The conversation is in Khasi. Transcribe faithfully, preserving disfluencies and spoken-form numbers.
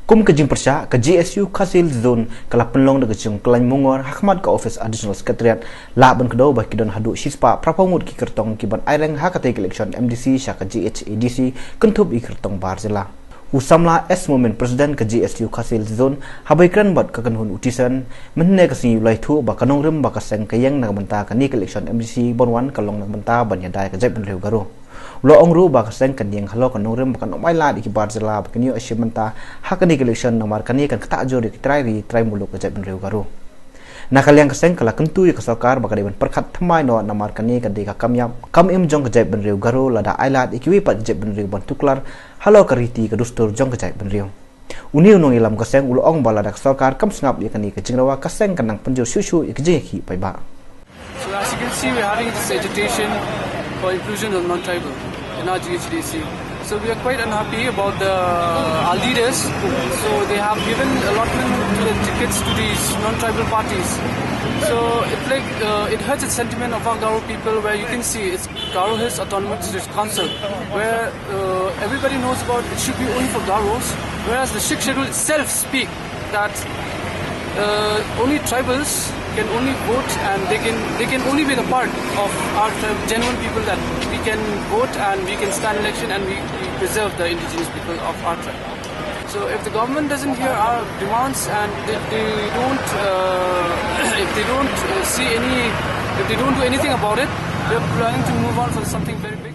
Kum ka jingpyrshah, ka G S U Khasi Hills Zone ka la pynlong da ka jingkylla mungor ha khmat ka office Additional Secretariat, lah ban kdew ba ki don haduh shispah phra phew ngut ki kyrtong ki ban aireng ha katei ka election M D C sha ka G H A D C, kynthup ïa ki kyrtong bar jylla. U samla S Momin, President ka G S U Khasi Hills Zone, haba ïakren bad ka kynhun u Thaisan mynhynne ka sngi, u la ïathuh ba ka nongrim bad ka seng ka ïeng na ka bynta kane ka election M D C ban wan ka long na ka bynta ban ïada ïa ka jaitbynriew Garo. U la ong ruh ba ka seng kan ïeng halor ka nongrim bad kan ym ailad ïa ki bar jylla ba kin ïoh shim bynta ha kane ka election, namar kane kan ktah jur ïa ki trai ri trai muluk ka jaitbynriew Garo. Na ka liang ka seng ka la kyntu ïa ka sorkar ba ka dei ban pyrkhat thymmai noh, namar kane ka dei ka kam ïap kam im jong ka jaitbynriew Garo lada ailad ïa kiwei pat ki jaitbynriew ban tuklar halor ka riti ka dustur jong ka jaitbynriew. Une u nongïalam ka seng u la ong ba lada ka sorkar kam sngap ïa kane ka jingrwai, ka seng kan nang pynjur shuh shuh ïa ka jingïakhih paidbah. So as you can see, we're having this agitation for inclusion of non-tribal in our G H A D C. So we are quite unhappy about the, our leaders. So they have given allotment to the tickets to these non-tribal parties. So it, like, uh, it hurts the sentiment of our Garo people, where you can see it's Garo Hills Autonomous District Council, where uh, everybody knows about it should be only for Garos, whereas the Sixth Schedule itself speak that uh, only tribals can only vote, and they can they can only be the part of our tribe, genuine people, that we can vote and we can stand election and we, we preserve the indigenous people of our tribe. So if the government doesn't hear our demands and they, they don't uh, if they don't uh, see any if they don't do anything about it, we're planning to move on for something very big.